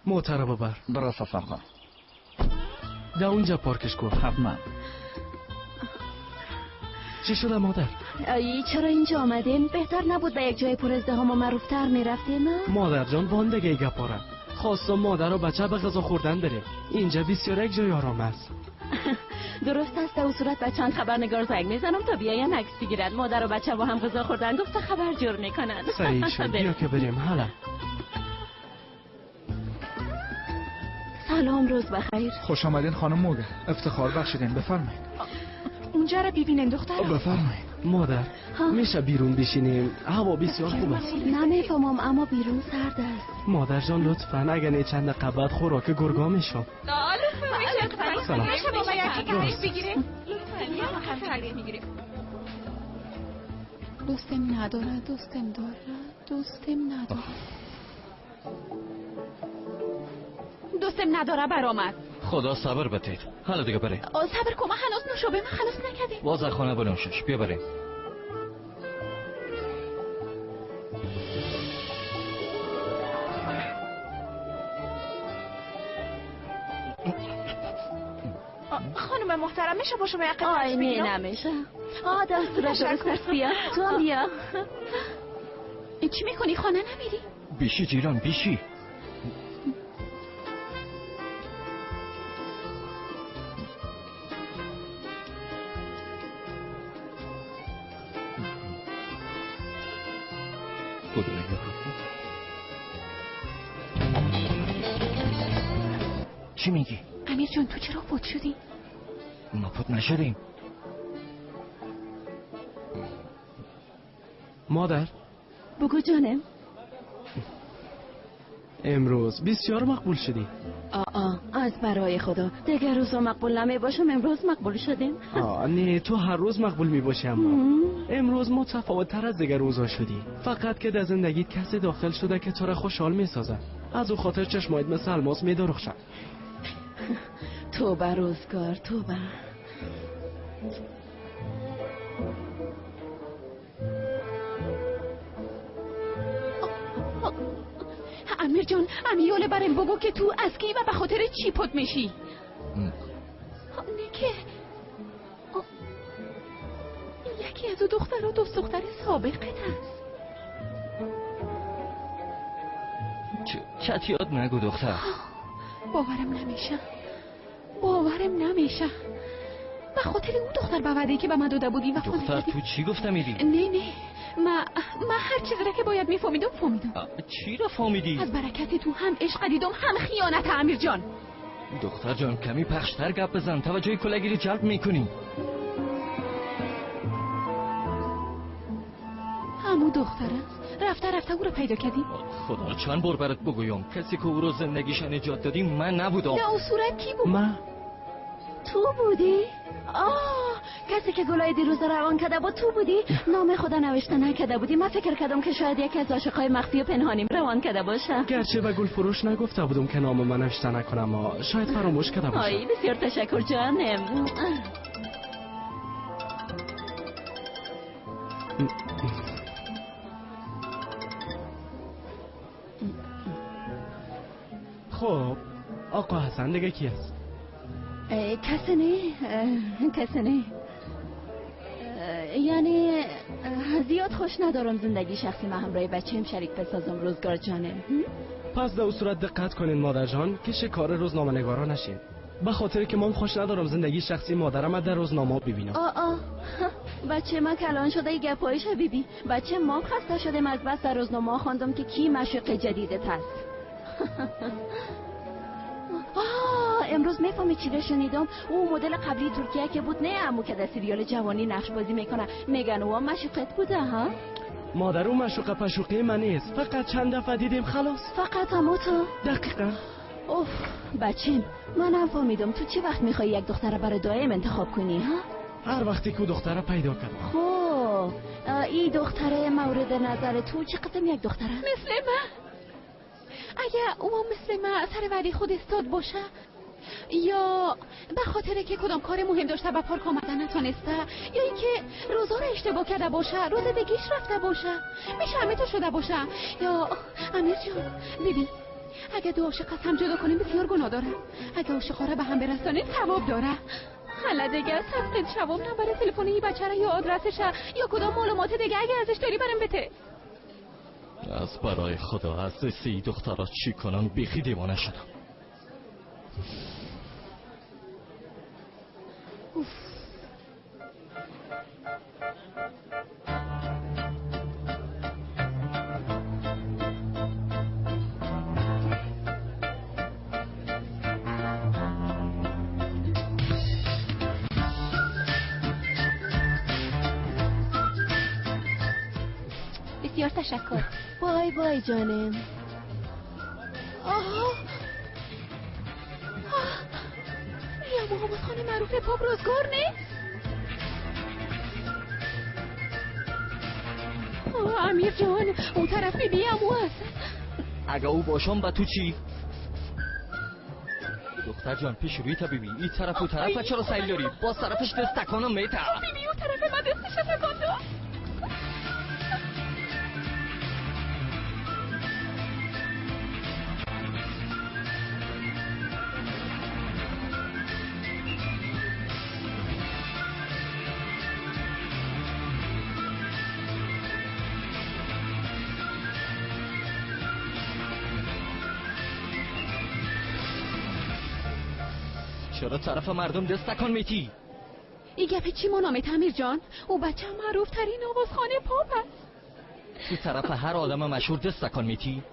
موتر ببر. درست است آقا. در اونجا پارکش کن. حتما. چی شده مادر؟ ای چرا اینجا آمدیم؟ بهتر نبود به یک جای پر ازدحام و معروفتر میرفتیم؟ مادر جان واندگی گپاره. خواستم مادر و بچه به غذا خوردن بریم. اینجا بسیار یک جای آرام است. درست است. او صورت به چند خبرنگار زنگ میزنم تا بیاین عکس بگیرن. مادر و بچه با هم غذا خوردن گفته خبر جور میکنن. صحیح شد. بیا که بریم. حالا سلام، روز بخیر. خوش آمدین خانم موگه. افتخار بخشیدین. بفرمایید. اونجا رو ببینین دخترم. بفرمایید. مادر میشه بیرون بشینیم؟ هوا بسیار خوب است. نمیفهمم اما بیرون سرد است. مادر جان لطفاً اگر نه چند دقیقه بعد خوراک گرگا میشم. سلام. میشه بابا یکی عکس بگیریم؟ دوستم نداره، دوستم داره، دوستم نداره. دوستم نداره برآمد. خدا صبر بدید. حالا دیگه بریم. صبر کن، من هنوز نوشابه من خلاص نکردیم. باز از خانه بنوشش. بیا بریم. خانم محترم میشه با شما یک قطعه آی نه نمیشه. آه دستورش درست است. بیا تو هم بیا. چی میکنی؟ خانه نمیری؟ بیشی جیران بیشی. چی میگی؟ امیر جان تو چرا فوت شدی؟ ما فوت نشدیم. مادر بگو جانم. امروز بسیار مقبول شدی. آه از برای خدا دیگر روزا مقبول نمی باشم، امروز مقبول شدیم. آه نه تو هر روز مقبول می باشی، اما امروز متفاوت تر از دیگر روزا شدی. فقط که در زندگیت کسی داخل شده که تو را خوشحال می سازه. از او خاطر چشمایت مثل الماس می درخشن. توبه روزگار توبه. امیر جان امیال برم بگو که تو از کی و به خاطر چی پت میشی؟ نه که یکی از او دختر و دوست دختر سابقت است. چتیات نگو دختر. باورم نمیشه، باورم نمیشه. به خاطر اون دختر به وعده‌ای که به من داده بودی و دختر تو چی گفتم میری؟ نه نه ما هر چیزی را که باید میفهمیدم فهمیدم. چی را فهمیدی؟ از برکت تو هم عشق دیدم هم خیانت امیر جان. دختر جان کمی پخشتر گپ بزن، توجه کلگیری جلب میکنی. همون دختر است. رفته رفته او رو پیدا کردی؟ خدا چند بار برات بگویم کسی که او رو زندگیش نجات دادی من نبودم. نه او صورت کی بود؟ من. تو بودی؟ آه کسی که گلای دیروز روان کرده بود تو بودی؟ نام خدا نوشته نکرده بودی. من فکر کردم که شاید یکی از عاشقای مخفی و پنهانیم روان کرده باشه. گرچه به گل فروش نگفته بودم که نام من نوشته نکنم، شاید فراموش کرده باشم. آی بسیار تشکر جانم. خب آقا حسن دیگه کی است؟ کسی نه، کسی نه. یعنی زیاد خوش ندارم زندگی شخصی من همراه بچه‌م شریک بسازم روزگار جانم. پس در صورت دقت کنین مادر جان که شکار روزنامه نگارا نشین. به خاطر که من خوش ندارم زندگی شخصی مادرم در روزنامه ببینم. آ بچه من کلان شده ای گپایش بیبی. بچه ما خسته شدیم از بس در روزنامه خواندم که کی مشق جدیدت هست. آه امروز میفهمی چی رو شنیدم؟ او مدل قبلی ترکیه که بود، نه عمو که در سریال جوانی نقش بازی میکنه، میگن او مشوقت بوده. ها مادر او مشوقه پشوقه من نیست، فقط چند دفعه دیدیم خلاص. فقط عمو تو؟ دقیقا. اوف بچیم منم فهمیدم تو چه وقت میخوای یک دختر برای دائم انتخاب کنی. ها هر وقتی که دختر پیدا کردم. خب این دختره مورد نظر تو چه قسم یک دختره؟ مثل من. اگه او مثل من سر وعده خود استاد باشه یا به خاطر که کدام کار مهم داشته به پارک آمدن نتونسته، یا اینکه روزا رو اشتباه کرده باشه، روز دیگهش رفته باشه، میشه همه تو شده باشه. یا امیر جان ببین، اگه دو عاشق از هم جدا کنیم بسیار گناه داره، اگه عاشقا رو به هم برسانیم ثواب داره. حالا دیگه سخت شوام نبره تلفن این بچه را یا آدرسش یا کدام معلومات دیگه اگه ازش داری برام بده. از برای خدا از سی دخترها چی کنم؟ بیخی دیوانه شدم. اوف. بسیار تشکر. بای بای جانم. آها، یا محمد خان معروف پاپ روزگار نیست؟ امیر جان اون طرف بی امو هست. اگه او باشم با تو چی؟ دختر جان پیش روی تا ببین، این طرف و طرف چرا سعی داری؟ باز طرفش دست تکانم میته. ببین اون طرف من دستش تکان داد. چرا طرف مردم دست تکان میتی؟ این گپ چی منامه امیر جان؟ او بچه معروف ترین آوازخانه پاپ است. تو طرف هر آدم مشهور دست تکان میتی؟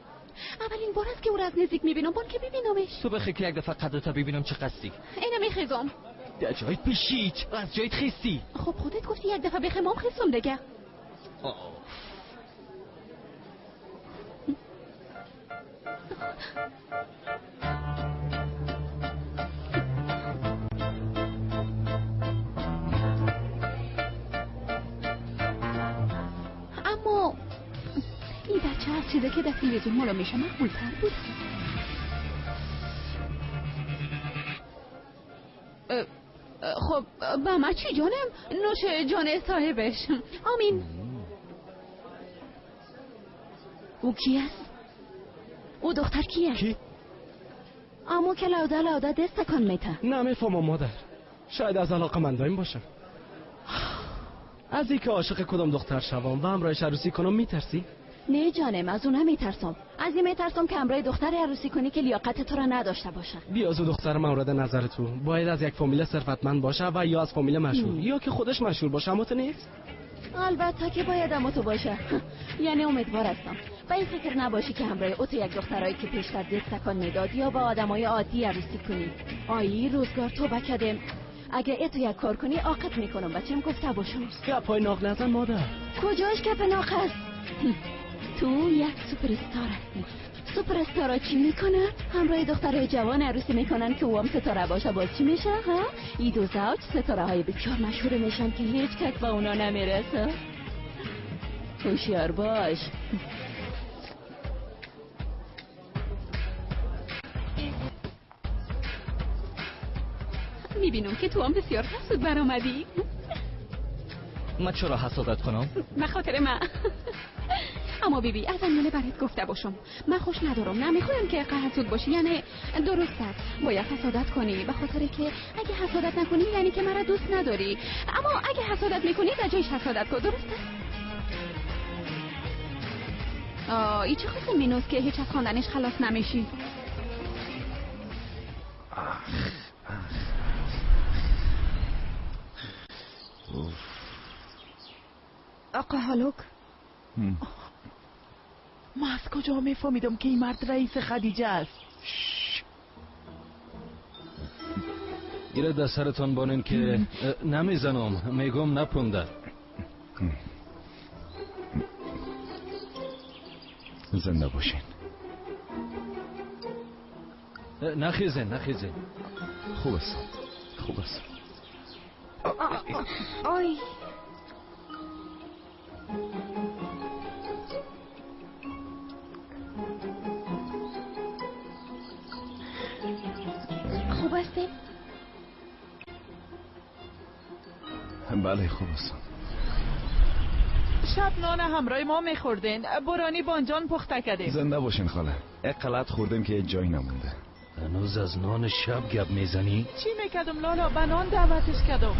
اولین بار است که او را از نزدیک میبینم. بان که ببینمش. تو بخی که یک دفعه قدرت ببینم چه قصدی. اینو میخیزم. در جایت پیشید، از جایت خیستی. خب خودت گفتی یک دفعه بخیمام خیستم دیگه. اما این بچه از چیزی که در تلویزیون معلوم میشه مقبول‌تر بود. خب با من چی جانم؟ نوش جان صاحبش. آمین. او کی است؟ او دختر کی است؟ کی؟ امو که لاوده لاوده دست تکان میته. نمیفهمم مادر، شاید از علاقه مندایم باشه. از اینکه عاشق کدام دختر شوم و همراهش عروسی کنم میترسی؟ نه جانم، از اون میترسم. از این میترسم که همراه دختر عروسی کنی که لیاقت تو را نداشته باشه. بیا از دختر مورد نظر تو باید از یک فامیل ثروتمند باشه و یا از فامیل مشهور، یا که خودش مشهور باشه. اما تو نیست؟ البته که باید اما تو باشه. یعنی امیدوار هستم و این فکر نباشی که همراه او تو یک دخترایی که پیشتر دست تکان میداد یا با آدمای عادی عروسی کنی. آیی روزگار توبه کردم. اگه ای تو یک کار کنی عاقب میکنم. بچم گفته باشم. گپای ناق نزن مادر. کجاش گپ ناق است؟ تو یک سوپر استار هستی. سوپر استارا چی میکنن؟ همراه دخترای جوان عروسی میکنن که او هم ستاره باشه. باز چی میشه ها؟ ای دو زوج ستاره های بسیار مشهور میشن که هیچ کس با اونا نمیرسه. هوشیار باش. میبینم که تو هم بسیار حسود برآمدی. من چرا حسادت کنم؟ به خاطر من. اما بیبی از میونه برات گفته باشم، من خوش ندارم، نمیخوایم که حسود باشی. یعنی درست است باید حسادت کنی، به خاطر که اگه حسادت نکنی یعنی که مرا دوست نداری، اما اگه حسادت میکنی در جایش حسادت کن. درست است؟ ای چه خواستم مینوس که هیچ از خواندنش خلاص نمیشی. آقا هالوک، ما از کجا میفهمیدم که این مرد رئیس خدیجه است؟ گیره در سرتان بانین که نمیزنم، میگم نپونده. زنده باشین. نخیزین نخیزین. خوب است خوب است. آی خوب هستین؟ بله خوب هستم. شب نان همراه ما میخوردین، برانی بانجان پخته کردیم. زنده باشین خاله. یک غلط خوردیم که جایی نمونده. هنوز از نان شب گپ میزنی؟ چی میکردم لالا؟ به نان دعوتش کردم.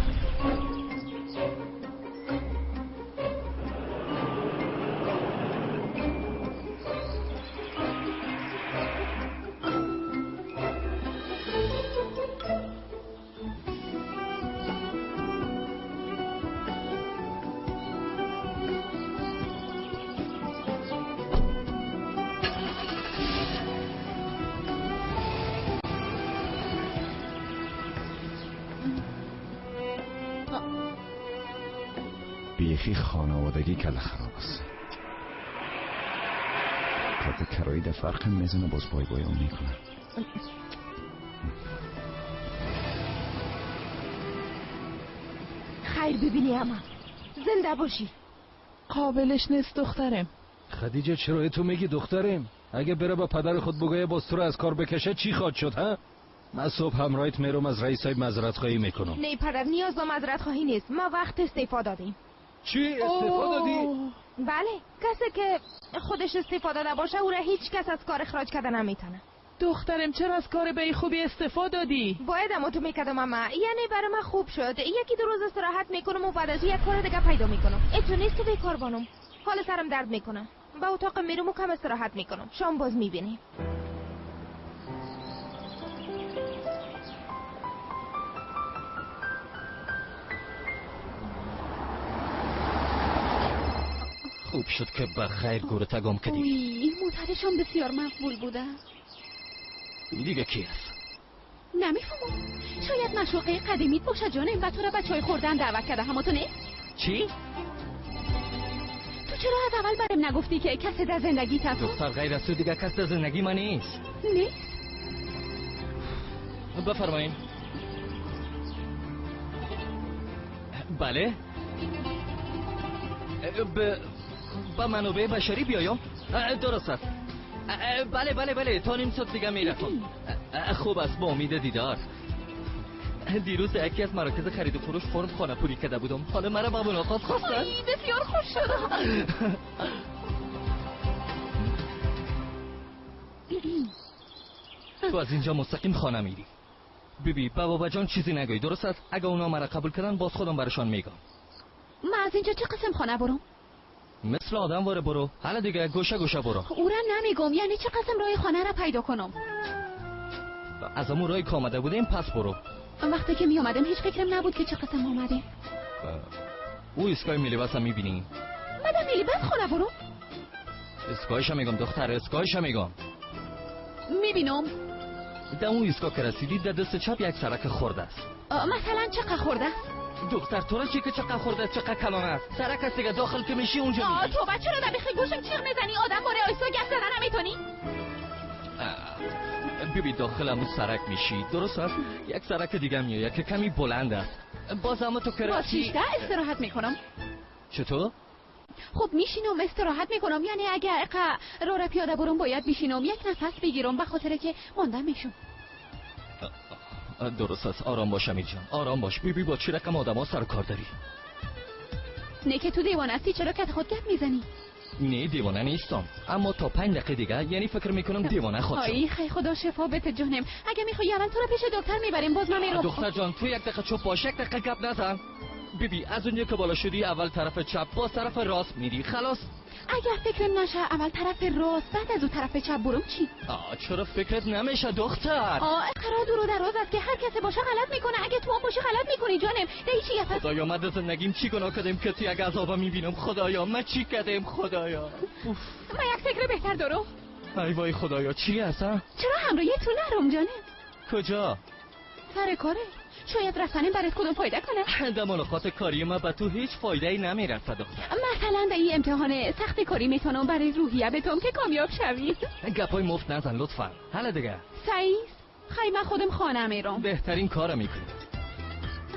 بیخی خانوادگی کل خراب است. کارت کرایی در فرق میزنه، باز بای بای اون میکنه. خیر ببینی اما زنده باشی. قابلش نیست دخترم. خدیجه چرا تو میگی دخترم؟ اگه بره با پدر خود بگویه باز تو رو از کار بکشه چی خواهد شد ها؟ من صبح همراهت میرم از رئیس های معذرت خواهی میکنم. نه پدر، نیاز به معذرت خواهی نیست. ما وقت استعفا دادیم. چی استعفا دادی؟ بله، کسی که خودش استعفا داده باشه او را هیچ کس از کار اخراج کرده نمیتونه. دخترم چرا از کار به خوبی استعفا دادی؟ باید اما تو میکردم اما یعنی برای من خوب شد. یکی دو روز استراحت میکنم و بعد از یک کار دیگه پیدا میکنم. اتو نیست که بیکار بانم. حال سرم درد میکنه. به اتاق میرم و کم استراحت میکنم. شام باز میبینیم. خوب شد که به خیر گورت گم کردی. اوی، موترشان بسیار مقبول بوده. دیگه کی است؟ نمیفهمم. شاید مشوقه قدیمیت باشه جانم و تو را به چای خوردن دعوت کرده. همو تو نیست؟ چی؟ تو چرا از اول برم نگفتی که کسی در زندگی هست؟ دختر غیر از تو دیگه کس در زندگی من نیست. نیست؟ بفرمایین. بله؟ به منابع بشری بیایم؟ درست است. بله بله بله، تا نیم ساعت دیگه میرسم. خوب است، با امید دیدار. دیروز یکی از مراکز خرید و فروش فرم خانه پوری کرده بودم. حالا مرا به ملاقات خواستن. بسیار خوش شدم. تو از اینجا مستقیم خانه میری. بیبی به بابا جان چیزی نگوی، درست است؟ اگه اونا مرا قبول کردن باز خودم برشان میگم. من از اینجا چه قسم خانه برم؟ مثل آدم واره برو. حالا دیگه گوشه گوشه برو. او را نمیگم، یعنی چه قسم راه خانه را پیدا کنم؟ از همون راهی که آمده بودیم پس برو. وقتی که می آمدم هیچ فکرم نبود که چه قسم آمده. او ایستگاه میلیبس هم میبینی؟ بعدم میلیبس خانه برو؟ ایستگاهش میگم دختر، ایستگاهش میگم. میبینم. در اون ایستگاه که رسیدی در دست چپ یک سرک خورده است. مثلا چقدر خورده است؟ دختر تو را چی که چقدر خورده، چقدر کلان است. سرک است دیگه، داخل که میشی اونجا میشی. تو بچه را در بخی گوشم چیغ میزنی؟ آدم باره آیستا گپ زدن نمیتونی؟ ببین داخل همون سرک میشی، درست است؟ یک سرک دیگه میآید که کمی بلند است. باز هم تو که با شیشته استراحت میکنم. چطور؟ خب میشینم استراحت میکنم، یعنی اگر راه پیاده برم باید میشینم یک نفس بگیرم به خاطر که ماندم میشم. درست است، آرام باش امیر جان، آرام باش. بیبی با چی رقم آدم ها سر کار داری؟ نه که تو دیوانه هستی، چرا کت خود گپ میزنی؟ نه دیوانه نیستم، اما تا 5 دقیقه دیگه یعنی فکر میکنم دیوانه خواهد شد. آی خی خدا شفا بده جانم. اگه میخوای اول تو رو پیش دکتر میبریم. باز من میرم. دختر جان تو یک دقیقه چوب باش، یک دقیقه گپ نزن. بیبی از اونجا که بالا شدی اول طرف چپ باز طرف راست میری، خلاص. اگر فکرم نشه اول طرف راست بعد از اون طرف چپ برم چی؟ چرا فکرت نمیشه دختر؟ اقرار دور و دراز است که هر کسی باشه غلط میکنه. اگه تو هم باشه غلط میکنی جانم. ده چی گفت؟ خدایا من در زندگیم چی گناه کردم که تو یک عذاب میبینم؟ خدایا من چی کردم؟ خدایا من یک فکر بهتر دارم. ای وای خدایا چی هستم؟ چرا همراهی تو نرم جانم؟ کجا؟ سر کاره. شاید رفتنم برات کدوم فایده کنه. در ملاقات کاری ما به تو هیچ فایده ای نمیرسه دختر. مثلا در این امتحان سخت کاری میتونم برای روحیه بتم که کامیاب شوی. گپای مفت نزن لطفا. حالا دیگه سعید خیلی من خودم خانه میرم. بهترین کارو میکنی.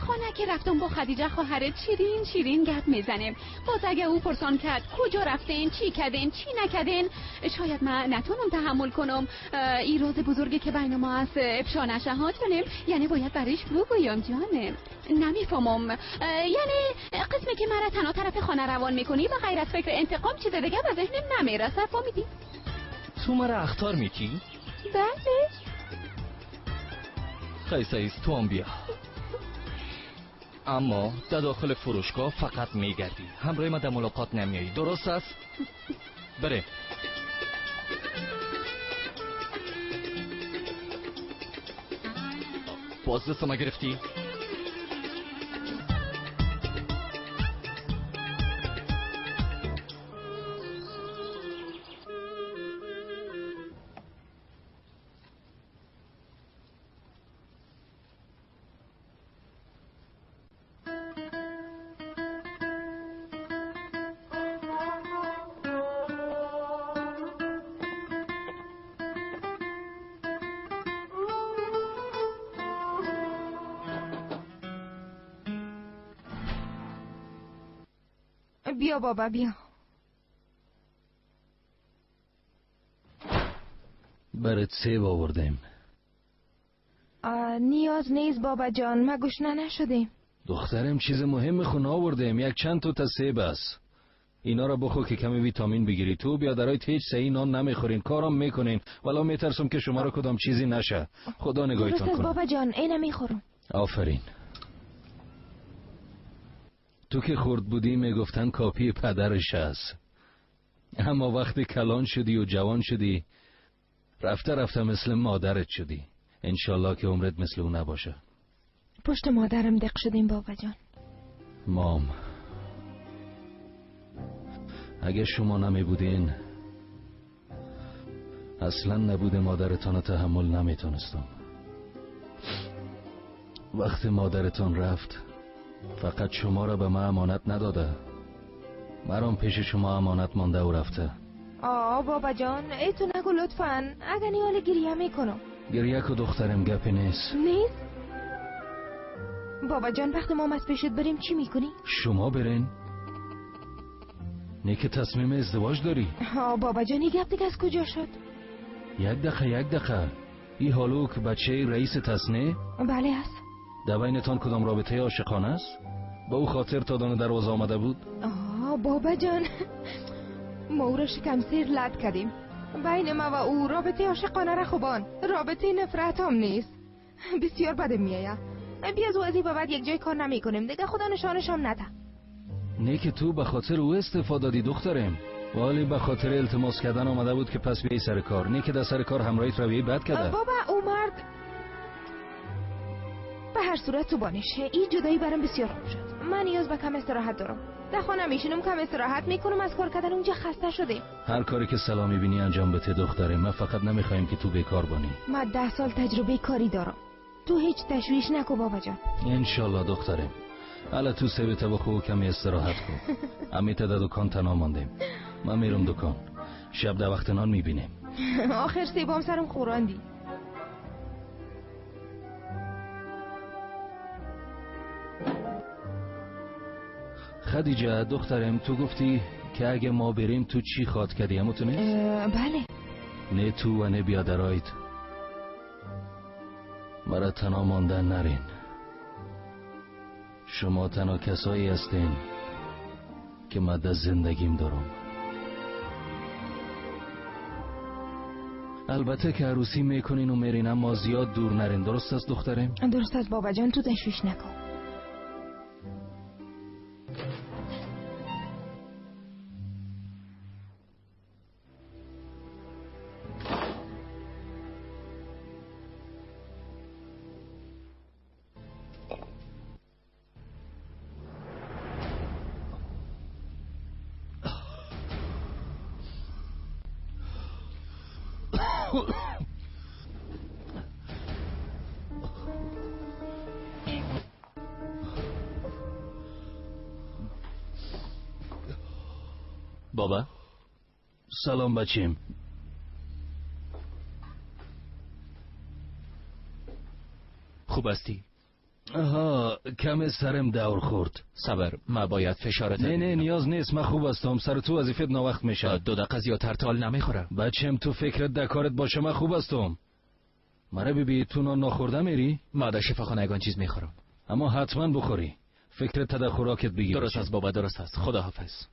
خانه که رفتم با خدیجه خواهرت شیرین شیرین گپ میزنیم. باز اگه او پرسان کرد کجا رفتین، چی کردین، چی نکردین، شاید من نتونم تحمل کنم این راز بزرگی که بین ما است افشا نشه ها جانم. یعنی باید برایش بگویم جانم. نمیفهمم، یعنی قسمی که مرا تنها طرف خانه روان میکنی و غیر از فکر انتقام چیز دیگه به ذهنم نمیرسه. فهمیدی؟ تو مرا اخطار میتی؟ بله. خیلی تو هم بیا. اما در داخل فروشگاه فقط میگردی، همراه ما در ملاقات نمیایی، درست است؟ بره. باز دست ما گرفتی؟ بیا بابا بیا. برات سیب آوردیم. نیاز نیست بابا جان، ما گشنه نشدیم. دخترم چیز مهم خونه آوردیم، یک چند تا سیب است. اینا را بخور که کمی ویتامین بگیری. تو بیادرای هیچ سعی نان نمیخورین، کارم میکنین، ولی میترسم که شما را کدام چیزی نشه. خدا نگاهتون کنه. بابا جان اینا میخورم. آفرین. تو که خرد بودی میگفتن کاپی پدرش است، اما وقتی کلان شدی و جوان شدی رفته رفته مثل مادرت شدی. انشالله که عمرت مثل او نباشه. پشت مادرم دق شدیم بابا جان. مام اگه شما نمی بودین اصلا نبود مادرتان رو تحمل نمیتونستم. وقتی مادرتان رفت فقط شما را به من امانت نداده، مرام پیش شما امانت مانده و رفته. آه بابا جان ای تو نگو لطفا، اگه نیال گریه میکنم. گریه که دخترم گپی نیست. نیست؟ بابا جان وقتی ما از پیشت بریم چی میکنی؟ شما برین؟ نه که تصمیم ازدواج داری. آه بابا جان این گپ دیگه از کجا شد؟ یک دقیقه این حالو که بچه رئیس تصنه؟ بله هست. در بینتان کدام رابطه عاشقانه است؟ با او خاطر تا دانه دروازه آمده بود؟ آه بابا جان ما او را شکم سیر لد کردیم. بین ما و او رابطه عاشقانه را خوبان، رابطه نفرت هم نیست. بسیار بده میآید. بیا از او به بعد یک جای کار نمی کنیم دیگه، خدا نشانش هم نده. نه که تو به خاطر او استفاده دادی دخترم، ولی به خاطر التماس کردن آمده بود که پس بیای سر کار. نه که در سر کار همراهیت رویه بد کرده. بابا او مرد به هر صورت تو بانشه. این جدایی برام بسیار خوب شد. من نیاز به کم استراحت دارم. در خانه میشینم کم استراحت میکنم، از کار کردن اونجا خسته شدیم. هر کاری که سلام میبینی انجام بده دختره. من فقط نمیخوایم که تو بیکار بانی. من 10 سال تجربه کاری دارم. تو هیچ تشویش نکو بابا جان. انشالله دختره. حالا تو سیبت بخو و کمی استراحت کن. امیت در دکان تنها ماندیم. من میرم دکان. شب در وقت نان میبینیم. آخر سیبام سرم خوراندی. خدیجه دخترم تو گفتی که اگه ما بریم تو چی خواد کردی همو تو نیست؟ بله. نه تو و نه بیادرایت مرا تنها ماندن نرین. شما تنها کسایی هستین که من در زندگیم دارم. البته که عروسی میکنین و میرین، اما زیاد دور نرین. درست است دخترم؟ درست است بابا جان، تو تشویش نکن. بابا سلام بچیم. خوب هستی؟ Аҳа, каме сарам давр хӯрд. Сабр, ма бояд фишорат. Не, не, ниёз нест, ман хуб ҳастам. Сари ту вазифат навақт мешавад. 2 дақиқа зиёдтар тол намехӯрам. Бачам, ту фикрат дар корат боша, ман хуб ҳастам. Мара биби, ту нон нахӯрда мерӣ? Ма дар шифохона ягон чиз мехӯрам. Аммо ҳатман бихӯрӣ. Фикрат дар хӯрокат бигир. Дуруст аст бобо, дуруст аст. Худоҳофиз.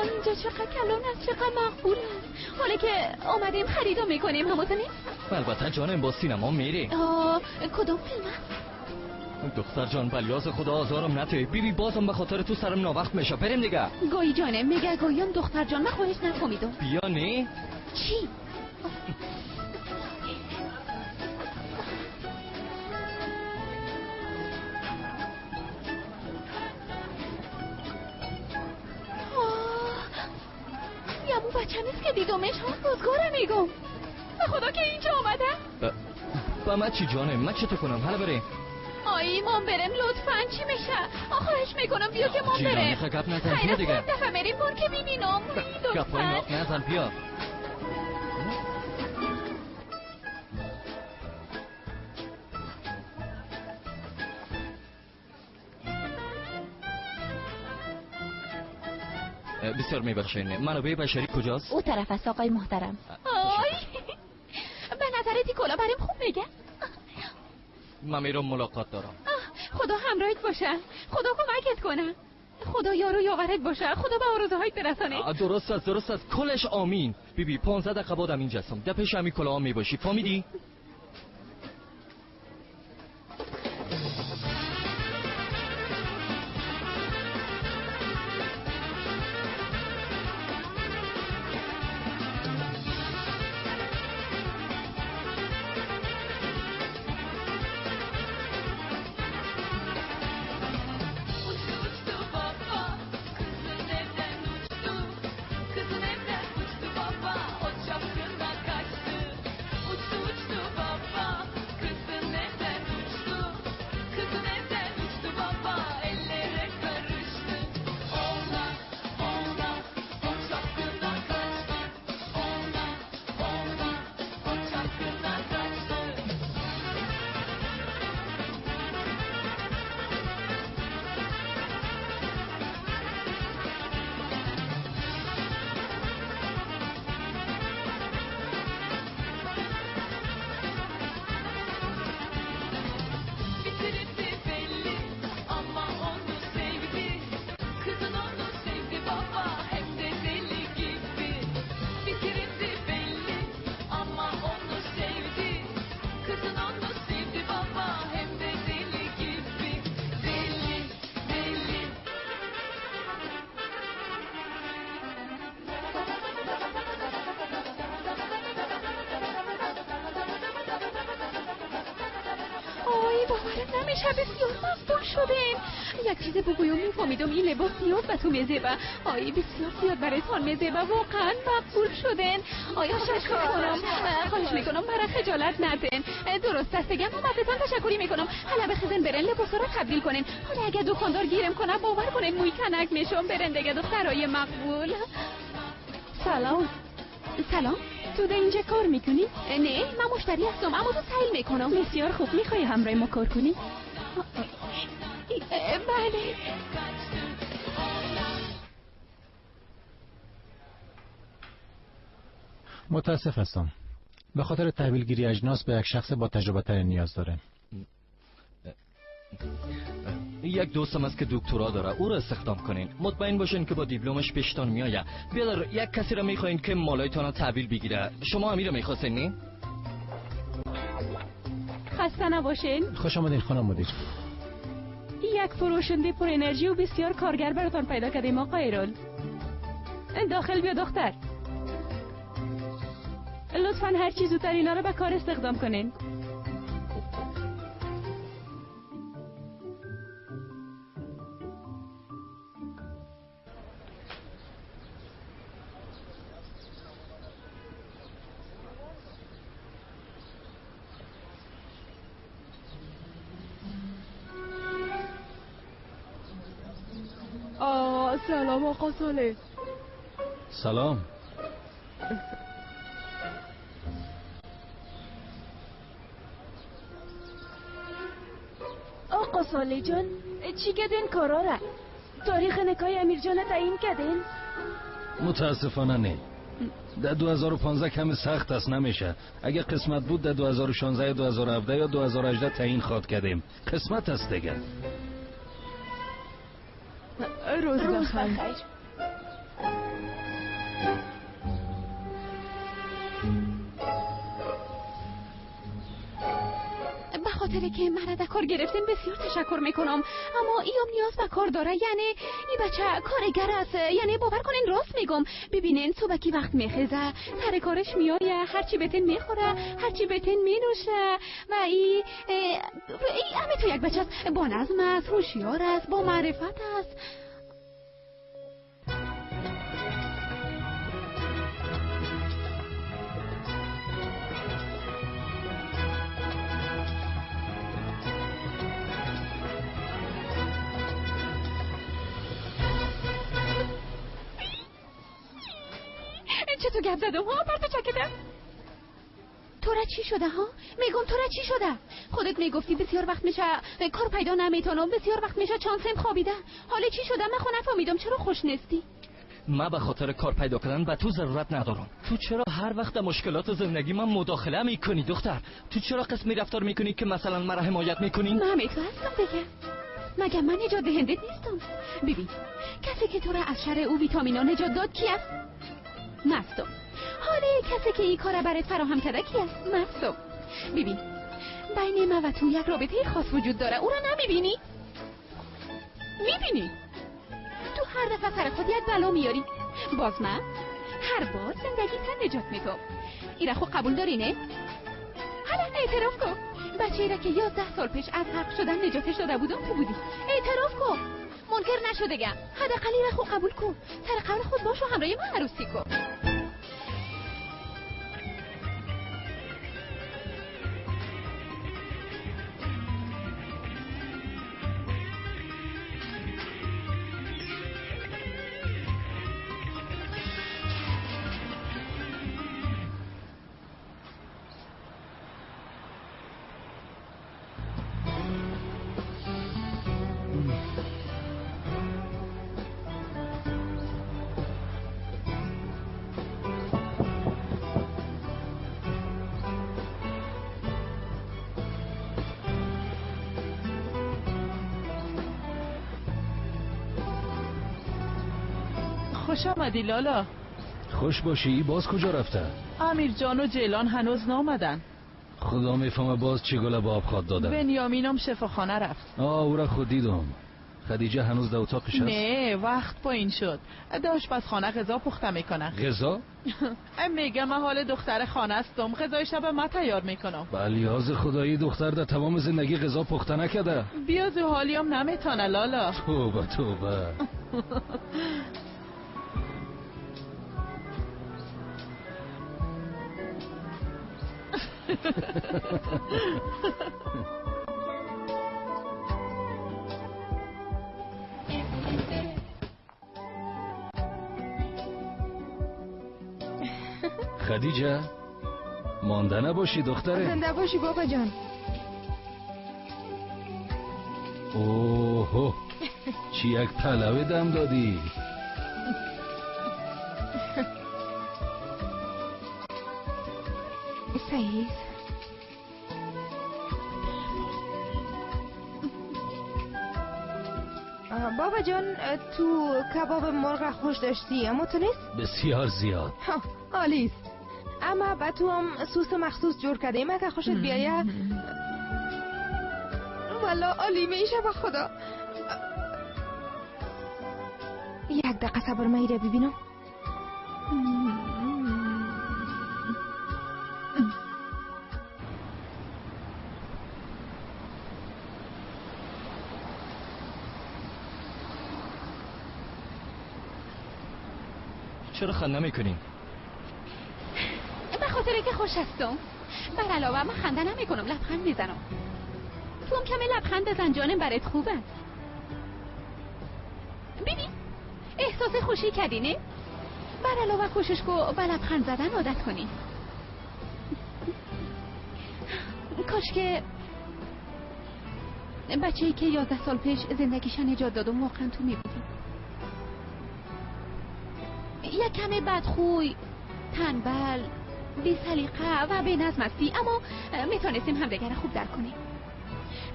اینجا چقدر کلان است، چقدر مقبول است. حالا که آمدیم خریدا میکنیم، همونطور نیست؟ البته جانم، با سینما میریم. کدوم فیلم است؟ دختر جان، بلیاز خدا آزارم نته. بیبی بازم به خاطر تو سرم ناوقت میشه. بریم دیگه. گویی جانم میگه گویان دختر جان، من خودش نفهمیدم. بیا نه؟ چی؟ یمو بچه نیست که دیدمش ها، روزگاره میگم. به خدا که اینجا آمده. با من چی جانم؟ من چطور کنم؟ حالا بریم. آی مام برم لطفا. چی میشه؟ خواهش میکنم بیا که مام برم. گپ نزن بیا دیگه. دفعه بریم بار که میبینم. گپای ناق نزن بیا. بسیار میبخشین، منابع بشری کجاست؟ او طرف است آقای محترم. آی به نظر دیکولا بریم خوب میگه. من میرم ملاقات دارم. خدا همراهت باشه، خدا کمکت کنه، خدا یارو یاورت باشه، خدا به آرزوهایت برسانه. درست است، درست است، کلش آمین. بیبی 15 دقیقه بعدم اینجا هستم. در پیش همین کلاها میباشی، فهمیدی؟ بسیار مقبول شدیم. یک چیز بگویم، میفهمیدم این لباس زیاد به تو میزیبه. آی بسیار زیاد برایتان میزیبه. واقعا مقبول شدین. آیا خواهش میکنم مرا خجالت ندین. درست است دیگه، من ازتان تشکری میکنم. حالا بخیزن برن لباسا رو تبدیل کنین. حالا اگه دکاندار گیرم کنه باور کنین موی کنک میشم. برن دیگه دخترای مقبول. سلام. سلام. تو در اینجا کار میکنی؟ نه، من مشتری هستم، اما تو سیل میکنم. بسیار خوب، میخوای همراه ما کار کنی؟ بله. متاسف هستم، به خاطر تحویلگیری اجناس به یک شخص با تجربه تر نیاز داره. یک دوستم است که دکترا داره، او را استخدام کنین. مطمئن باشین که با دیپلمش پیشتان میآید. بیادر، یک کسی را میخواین که مالایتان را تحویل بگیره. شما امیر را میخواستین نی؟ خسته نباشین. خوش آمدین خانم مدیر. یک فروشنده پر انرژی و بسیار کارگر براتان پیدا کردیم آقای رول. داخل بیا دختر. لطفاً هر چی زودتر اینا رو به کار استخدام کنین. سلام آقا صالح. سلام. آقا صالح جان چی کردین کارا را؟ تاریخ نکای امیر جان تعیین کردین؟ متاسفانه نه. در 2015 کمی سخت است، نمیشه. اگه قسمت بود در 2016 2017 یا 2018 تعیین خواد کردیم. قسمت است دیگه. روز بخیر. به خاطر که مرا در کار گرفتین بسیار تشکر میکنم، اما ایام نیاز به کار داره. یعنی این بچه کارگر است، یعنی باور کنین راست میگم. ببینین صبحکی وقت میخیزه، سر کارش میایه، هرچی بهتین میخوره، هرچی بهتین مینوشه و ای همه تو یک بچه است، با نظم است، هوشیار است، با معرفت است. چطور گپ زدم ها؟ پرتو چکدم. تو را چی شده ها؟ میگم تو را چی شده؟ خودت میگفتی بسیار وقت میشه کار پیدا نمیتونم، بسیار وقت میشه چانسم خوابیده. حالا چی شده؟ من خود نفهمیدم چرا خوش نیستی. من به خاطر کار پیدا کردن به تو ضرورت ندارم. تو چرا هر وقت مشکلات زندگی من مداخله میکنی دختر؟ تو چرا قسمی رفتار میکنی که مثلا مرا حمایت میکنی؟ من همه تو هستم دیگه. مگه من نجات دهنده نیستم؟ ببین کسی که تو را از شر او ویتامینا نجات داد کی است؟ مستم. حالا کسی که این کار برات فراهم کرده کی است؟ مستم. ببین بین من و تو یک رابطه خاص وجود داره، او را نمیبینی؟ میبینی؟ تو هر دفعه سر خود یک بلا میاری، باز من هر بار زندگی تا نجات میدم. ایره خود قبول داری نه؟ حالا اعتراف کن بچه ایره که 11 سال پیش از غرق شدن نجاتش داده بودم تو بودی. اعتراف کن، منکر نشو دیگه. حداقل ایره خود قبول کن، سر قول خود باش و همراه من عروسی کن. خوش آمدی لالا. خوش باشی. باز کجا رفته؟ امیر جان و جیلان هنوز نامدن. خدا میفهمه باز چی گله به آب خواد دادن. بنیامینم شفاخانه رفت. آه او را خود دیدم. خدیجه هنوز در اتاقش هست؟ نه وقت پایین شد. داشت پس خانه غذا پخته میکنه. غذا؟ میگم من حال دختر خانه هستم، غذای شب من تیار میکنم. بلیاز خدایی دختر در تمام زندگی غذا پخته نکرده. بیا تو حالیم نمیتونه لالا. توبه توبه. خدیجه مانده نباشی دختره. زنده باشی بابا جان. اوه چی یک پلوه دم دادی. سعید بابا جان تو کباب مرغ خوش داشتی اما تو نیست؟ بسیار زیاد. عالی است. اما با تو هم سوس مخصوص جور کرده ایم اگه خوشت بیایه والا عالی میشه به خدا. یک دقیقه صبر من ایره ببینم. چرا خنده میکنیم؟ به خاطر که خوش هستم. بر علاوه من خنده نمیکنم، لبخند میزنم. تو هم کمی لبخند بزن جانم، برات خوب است. ببین احساس خوشی کردی نه؟ بر علاوه کوشش کو به لبخند زدن عادت کنی. کاش که بچه‌ای که 11 سال پیش زندگیش نجات دادم واقعا تو میبودی. یک کمی بدخوی، تنبل، بی سلیقه و بی نظم هستی، اما میتونستیم همدیگر خوب درک کنیم.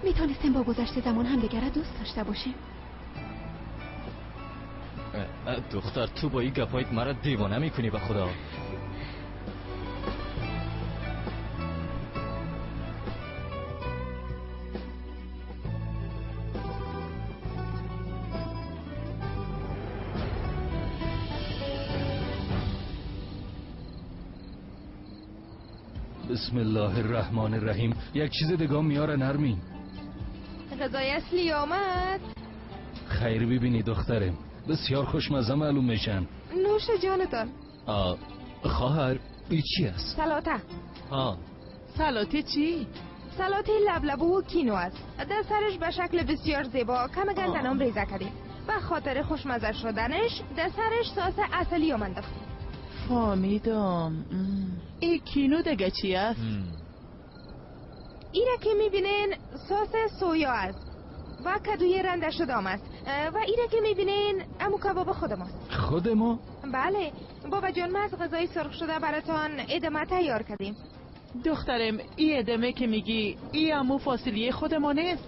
میتونستیم با گذشت زمان همدیگر دوست داشته باشیم. دختر تو با این گپایت مرا دیوانه میکنی به خدا. بسم الله الرحمن الرحیم. یک چیز دیگه میاره نرمین. غذای اصلی آمد. خیر ببینی دخترم، بسیار خوشمزه معلوم میشن. نوش جانتان. خواهر ای چی است؟ سلاته. سلاته چی؟ سلاته لبلبو و کینو است. در سرش به شکل بسیار زیبا کم گندنم ریزه کردیم. به خاطر خوشمزه شدنش در سرش ساس عسلی هم انداختیم. فهمیدم. ای کینو دیگه چی است؟ ایره که میبینین ساس سویا است و کدوی رنده شده است و ایره که میبینین امو کباب خود ماست. خود ما؟ بله بابا جان، ما از غذای سرخ شده براتان ادمه تیار کردیم. دخترم ای ادمه که میگی ای امو فاصلیه خود ما نیست؟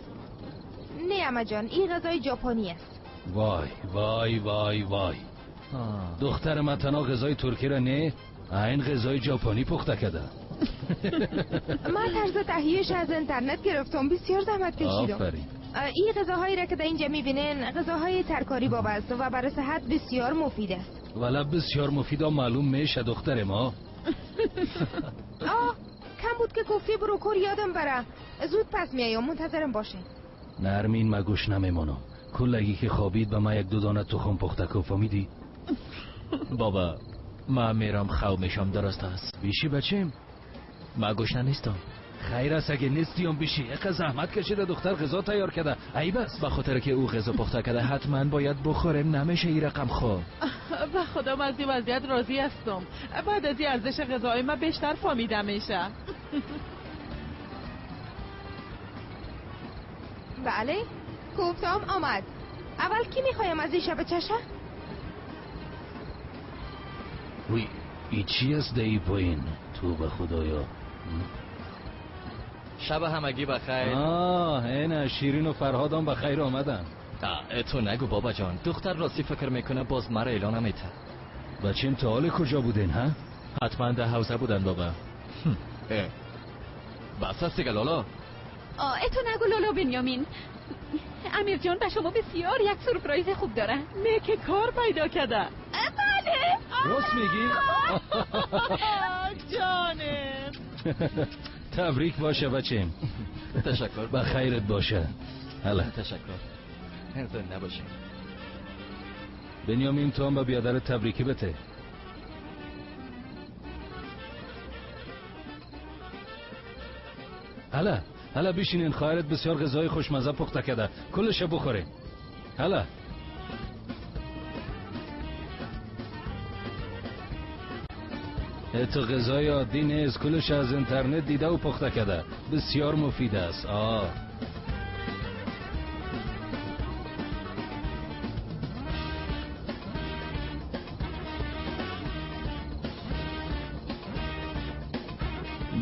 نه اما جان، ای غذای ژاپنی است. وای وای وای وای، دختر من تنها غذای ترکی را نه، این غذای ژاپنی پخته کرده. من طرز تهیه‌اش از اینترنت گرفتم، بسیار زحمت کشیدم. آفرین. این غذاهایی را که در اینجا میبینین غذاهای ترکاری باب است و برای صحت بسیار مفید است. ولی بسیار مفید معلوم میشه دختر ما. آه کم بود که کوفته بروکور یادم بره. زود پس میایم، منتظرم باشین. نرمین ما گوش نمیمانم. کلگی که خوابید به ما یک دو دانه تخم پخته کو، فهمیدی؟ بابا ما میرم خو میشم، درست است؟ بیشی بچیم؟ ما گشنه نیستم. خیر است اگه نیستیم بیشی. یک زحمت کشیده دختر غذا تیار کرده، عیب است. به خاطر که او غذا پخته کرده حتما باید بخوریم، نمیشه این رقم خو. به خدا من از این وضعیت راضی هستم. بعد از این ارزش غذای من بیشتر فهمیده میشه. بله کوفتام آمد. اول کی میخوایم از این شب چشه؟ وی ای چی است دی پایین؟ تو به خدایا. شب همگی بخیر. آه اینه شیرین و فرهادم بخیر آمدن. تو نگو بابا جان، دختر راستی فکر میکنه باز مرا اعلان نمیته. بچیم تا حال کجا بودین ها؟ حتما در حوزه بودن بابا. بس است دیگه لالا. تو نگو لالا بنیامین. امیر جان به شما بسیار یک سورپرایز خوب داره. نه که کار پیدا کرده. بله راست میگی؟ جانم تبریک باشه بچیم. تشکر. به خیرت باشه. هلا تشکر. زنده باشی. بنیامین تو هم به بیادر تبریکی بته. هلا هلا بشینین، خواهرت بسیار غذای خوشمزه پخته کرده، کلش بخورین. هلا تو غذای عادی نیست، کلش از اینترنت دیده و پخته کرده، بسیار مفید است. آه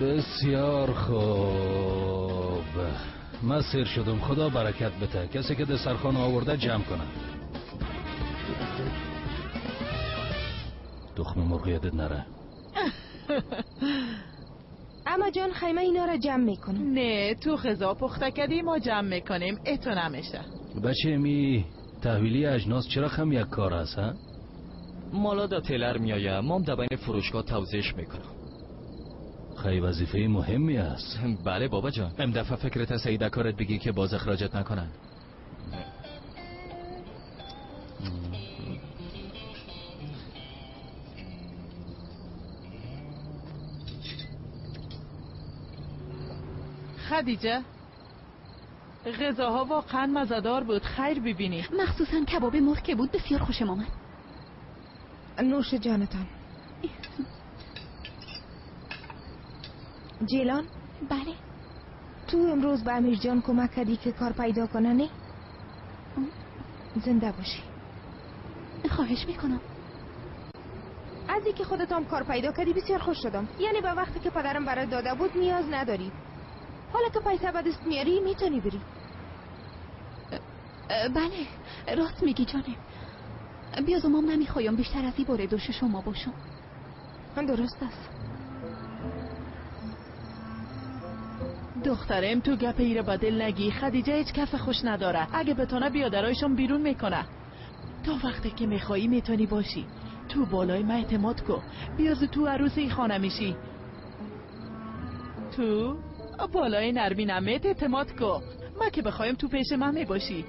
بسیار خوب، من سیر شدم، خدا برکت بده. کسی که دسترخوان آورده جمع کنه. تخم مرغ یادت نره. اما جان خیمه اینا را جمع میکنم. نه تو غذا پخته کردی ما جمع میکنیم، اتو نمیشه. بچه می تحویلی اجناس چرا خم یک کار است ها؟ مالا دا تیلر میایه، مام در بین فروشگاه توزیعش میکنم. خیلی وظیفه مهمی است. بله بابا جان. ام دفعه فکرت سعیده کارت بگی که باز اخراجت نکنن. خدیجه غذاها واقعا مزه‌دار بود، خیر ببینی. مخصوصا کباب مرغ که بود بسیار خوشم آمد. نوش جانتان. جیلان؟ بله. تو امروز به امیر جان کمک کردی که کار پیدا کنه، نه؟ زنده باشی. خواهش میکنم. از اینکه خودت هم کار پیدا کردی بسیار خوش شدم. یعنی به وقتی که پدرم برات داده بود نیاز نداری. حالا که پیسه به دست میاری میتونی بری. بله راست میگی جانم. بیازمام نمیخوایم بیشتر از این باره دوش شما باشم. درست است. دخترم تو گپ ایره با دل نگی. خدیجه هیچ کس خوش نداره. اگه بتونه بیادرایشون بیرون میکنه. تا وقتی که میخوایی میتونی باشی. تو بالای من اعتماد کن. بیاز تو عروس این خانه میشی. تو بالای نرمی نمت اعتماد کن. ما که بخوایم تو پیش من میباشی.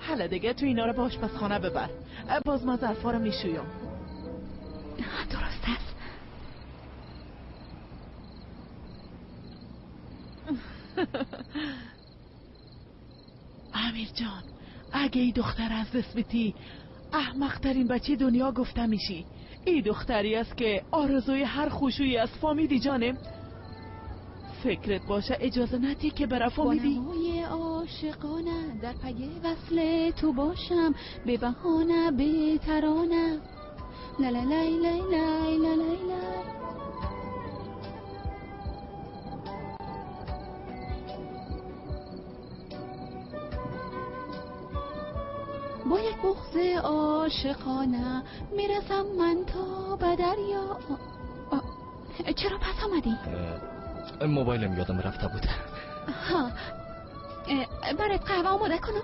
حالا دیگه تو اینا رو با آشپزخانه ببر. باز ما ظرفا رو میشویم. درست است. امیر جان اگه ای دختر از دست بیتی احمق ترین بچه دنیا گفته میشی. ای دختری است که آرزوی هر خوشویی از فامیدی جانم. فکرت باشه اجازه ندی که بره فامیدی. با نوای عاشقانه در پی وصل تو باشم، به بهانه به ترانه. لا لا لا لا لا لا لا. با یک بغض عاشقانه میرسم من تا به دریا. چرا پس آمدی؟ موبایلم یادم رفته بود. ها برات قهوه آماده کنم؟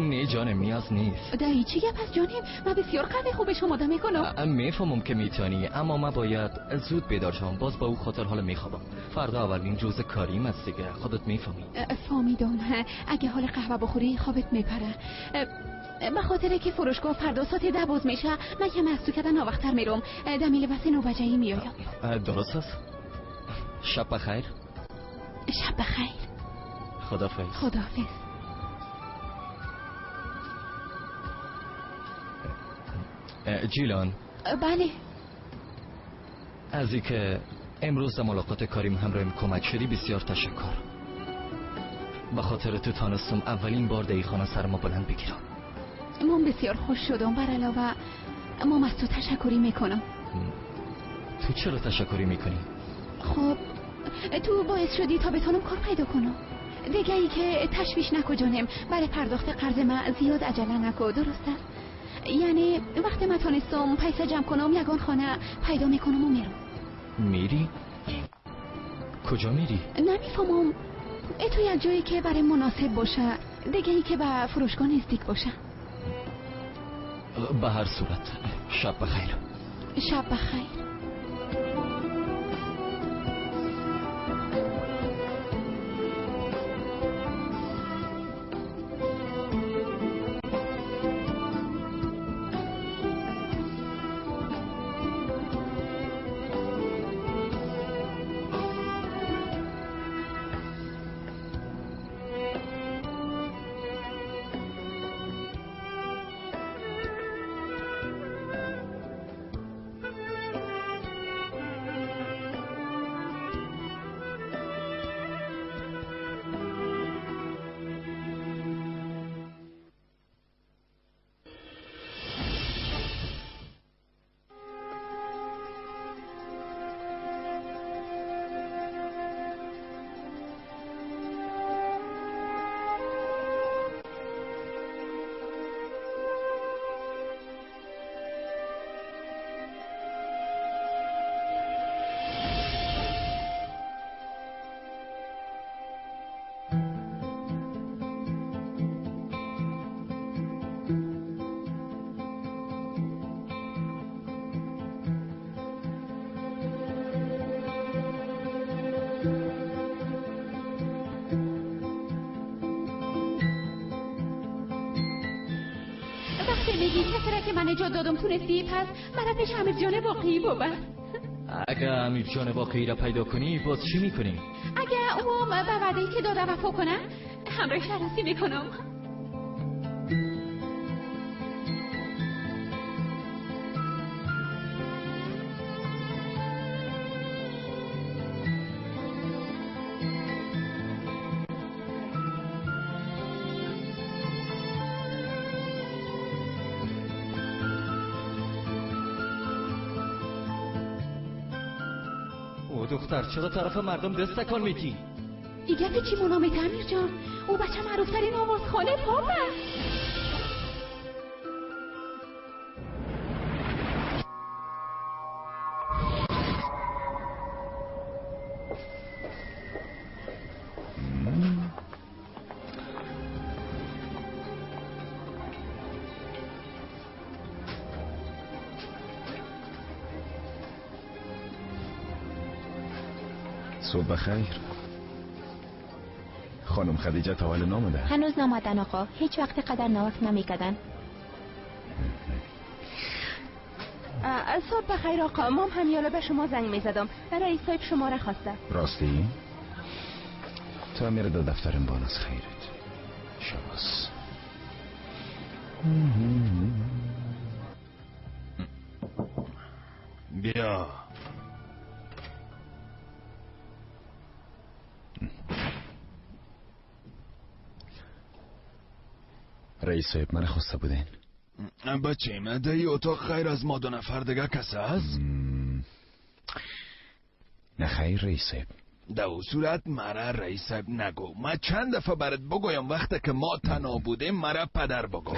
نه جانم نیاز نیست. دایی چی گپ از جانم؟ من بسیار قهوه خوبش آماده میکنم. میفهمم که میتونی، اما من باید زود بیدار شم. باز با او خاطر حال میخوابم. فردا اولین روز کاریم است دیگه، خودت میفهمی. فهمیدم. اگه حال قهوه بخوری خوابت میپره. به خاطر که فروشگاه فردا ساعت 10 باز میشه، من که از تو کردن ناوقتر میرم. دمیل واسه نوبجایی میایم. درست است. شب بخیر. شب بخیر. خدافظ. خدافظ. جیلان. بله. از اینکه امروز در ملاقات کاریم همراهیم کمک شدی بسیار تشکر. به خاطر تو تانستم اولین بار در خانه سرما بلند بگیرم. من بسیار خوش شدم. بر علاوه ما از تو تشکری میکنم. تو چرا تشکری میکنی؟ خب تو باعث شدی تا بتونم کار پیدا کنم. دیگه ای که تشویش نکو جانم. برای پرداخت قرض من زیاد عجله نکو. درست است؟ یعنی وقتی من تونستم پیسه جمع کنم یگان خانه پیدا میکنم و میرم. میری؟ کجا میری؟ نمیفهمم. تو یک جایی که برای مناسب باشه، دیگه ای که به فروشگاه نزدیک باشه. به هر صورت شب بخیر. شب بخیر. میگی کسی را که من نجات دادم تونستی، پس مرا پیش امیر جان واقعی ببر. اگه امیر جان واقعی را پیدا کنی باز چی میکنی؟ اگه او به وعده‌ای که داده وفا کنه همراهش عروسی میکنم. او دختر چرا طرف مردم دست تکان میتی؟ ای گپ چی مونا میته امیر جان؟ او بچه معروفترین آوازخانه پاپ است. صبح بخیر خانم خدیجه، تا حال نامده؟ هنوز نامدن آقا، هیچ وقت قدر ناوقت نمیکدن. صبح بخیر آقا، مام همیالا به شما زنگ میزدم. رئیس صاحب شما را خواسته. راستی؟ تا میره در دفترم بان از خیرت. شباس. بیا. رئیس صاحب من خواسته بودین؟ بچه در ای اتاق خیر از ما دو نفر دیگه کس هست؟ نه خیر رئیس صاحب. در او صورت مرا رئیس صاحب نگو. من چند دفعه برات بگویم وقتی که ما تنها بودیم مرا پدر بگو.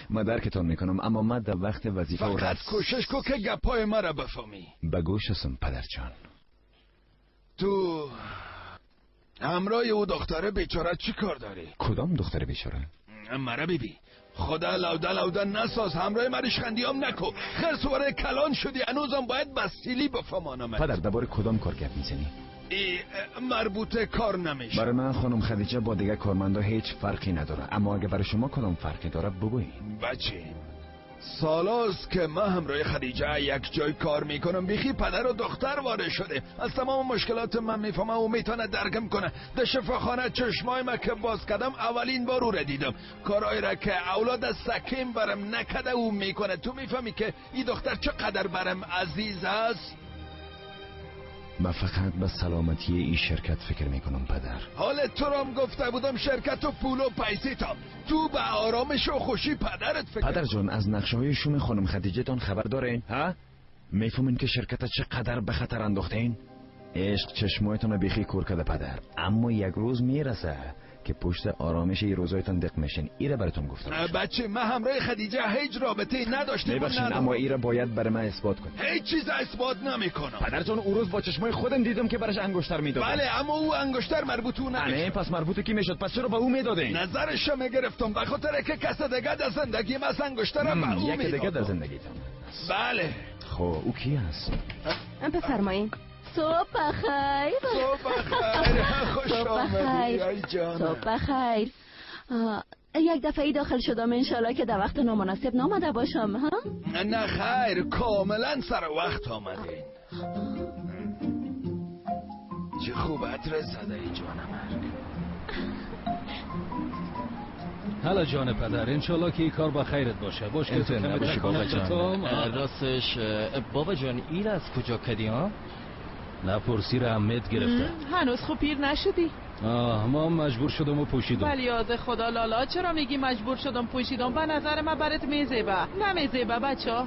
ما درکتان میکنم، اما من در وقت وظیفه و فقط کوشش کو که گپای مرا بفهمی. به گوش هستم پدر جان. تو همراه او دختره بیچاره چی کار داری؟ کدام دختره بیچاره؟ مرا بیبی خدا لوده لوده نساز، همراه مرش خندیام نکو. خرسواره کلان شدی هنوزم باید بسیلی بفهمانم. پدر درباره کدام کار گپ میزنی؟ ای مربوطه کار نمیشه. برای من خانم خدیجه با دیگه کارمندا هیچ فرقی نداره، اما اگه برای شما کدام فرقی داره بگویین. بچه سالاست که من همراه خدیجه یک جای کار میکنم، بیخی پدر و دختر وارد شده. از تمام مشکلات من میفهمم و میتونه درکم کنه. در شفاخانه چشمای من که باز کردم اولین بار او را دیدم. کارایی را که اولاد سکیم برم نکده او میکنه. تو میفهمی که این دختر چقدر برم عزیز است؟ من فقط به سلامتی این شرکت فکر میکنم پدر. حال تو رام گفته بودم شرکت و پول و پیسی تام. تو به آرامش و خوشی پدرت فکر. پدر جان از نقشه های شوم خانم خدیجه تان خبر دارین؟ ها؟ میفهمین که شرکت چقدر به خطر انداختین؟ عشق چشمایتان بیخی کور کرده پدر، اما یک روز میرسه که پشت آرامش این روزایتان دق میشین. ایره براتون گفتم بچه، من همراه خدیجه هیچ رابطه نداشتم. میبخشین اما ایره باید برای من اثبات کنی. هیچ چیز اثبات نمیکنم پدر جان. اون روز با چشمای خودم دیدم که براش انگشتر میدادم. بله اما او انگشتر مربوط او نمیشد. نه پس مربوط کی میشد؟ پس چرا به او میدادین؟ نظرش میگرفتم به خاطر که کس دیگه در زندگی من انگشتر به او میداد. یک دیگه در زندگیتون. بله. خب او کی است؟ بفرمایید. صبح بخیر. صبح بخیر. خوش آمدی ای جان. صبح بخیر. یک دفعه داخل شدم، انشالله که در وقت نامناسب نامده باشم. ها؟ نه خیر، کاملا سر وقت آمدین. چه خوب عطر زده ای جان مرگ. حالا جان پدر، انشالله که این کار با خیرت باشه. باش که تو نباشی بابا جان. راستش بابا جان این از کجا کدی ها؟ نپرسی را عمت گرفته. هنوز خوب پیر نشدی. آه ما مجبور شدم و پوشیدم. ولی از خدا لالا چرا میگی مجبور شدم پوشیدم؟ به نظر من برات میزیبه. نه میزیبه بچه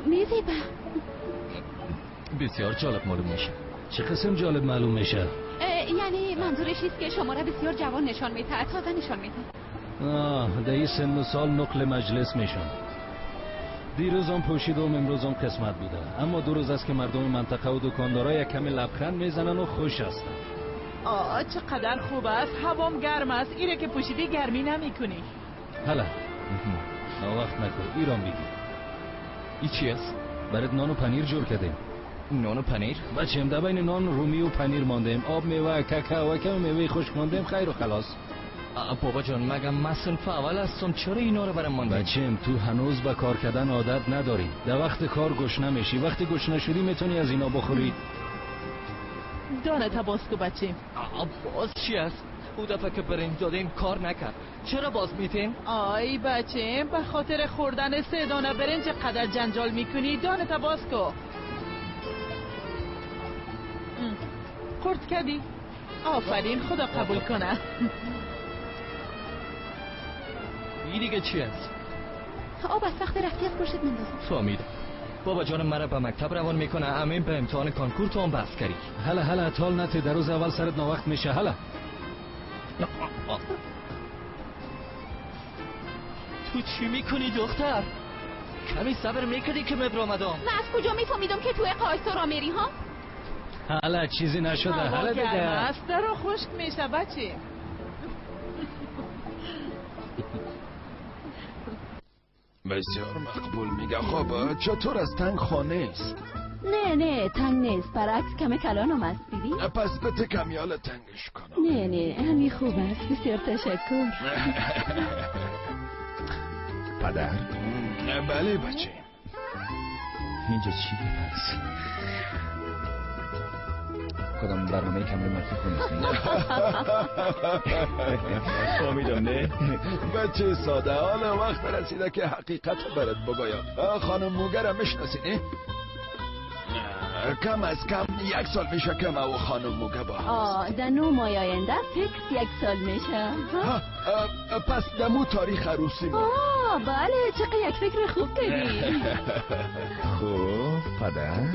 میزیبه. بسیار جالب معلوم میشه. چه قسم جالب معلوم میشه؟ یعنی منظورش است که شما را بسیار جوان نشان میده، تازه نشان میده. آه در این سن و سال نقل مجلس میشن. دیروزم پوشیدم، امروزم قسمت بوده. اما دو روز است که مردم منطقه و دکاندارا یک کمی لبخند میزنن و خوش هستن. آه چقدر خوب است، هوام گرم است. ایره که پوشیدی گرمی نمیکنی. حالا وقت نکن، ایران بگی. ای چی است؟ برات نان و پنیر جور کردیم. نان و پنیر؟ بچم در بین نان رومی و پنیر ماندیم، آب میوه، کاکائو و کم میوه خشک ماندیم. خیر و خلاص. بابا جان مگم من صنف اول هستم، چرا اینا رو برام ماندی؟ بچم تو هنوز به کار کردن عادت نداری. در وقت کار گشنه میشی، وقتی گشنه شدی میتونی از اینا بخوری. دانه تا باز کو بچیم. باز چی است؟ او دفعه که برنج دادین کار نکرد، چرا باز میتین؟ آی بچیم به خاطر خوردن 3 دانه برنج قدر جنجال میکنی. دانه تا باز کو. خورد کردی؟ آفرین، خدا قبول کنه. این دیگه چی است؟ آب از وقت رفتی از پشت مندازم. فهمیدم. بابا جانم مرا به مکتب روان میکنه، امین به امتحان کنکور تو هم بس کردی. هلا هلا تال نتی، در روز اول سرت ناوقت میشه. هلا تو چی میکنی دختر؟ کمی صبر میکردی که مبرآمدم. من از کجا میفهمیدم که توی قایستا را میری ها؟ هلا چیزی نشده. هلا دیگه است، در خشک میشه بچه. بسیار مقبول میگه. خب چطور از تنگ خانه است؟ نه نه تنگ نیست، برعکس کم کلانم است. دیدی؟ پس بته کمیال تنگش کنم. نه نه همین خوب است، بسیار تشکر. پدر؟ بله بچه. اینجا چی هست؟ کدام برنامه کمره مخفی کنید؟ فهمیدم نه؟ بچه ساده، حالا وقت رسیده که حقیقت برات بگویم. خانم موگه را میشناسی نه؟ کم از کم 1 سال میشه که ما و خانم موگه با هم. در 9 ماه آینده فکس 1 سال میشه. پس دمو تاریخ عروسی ما. بله، چقدر یک فکر خوب کردی. خوب پدر.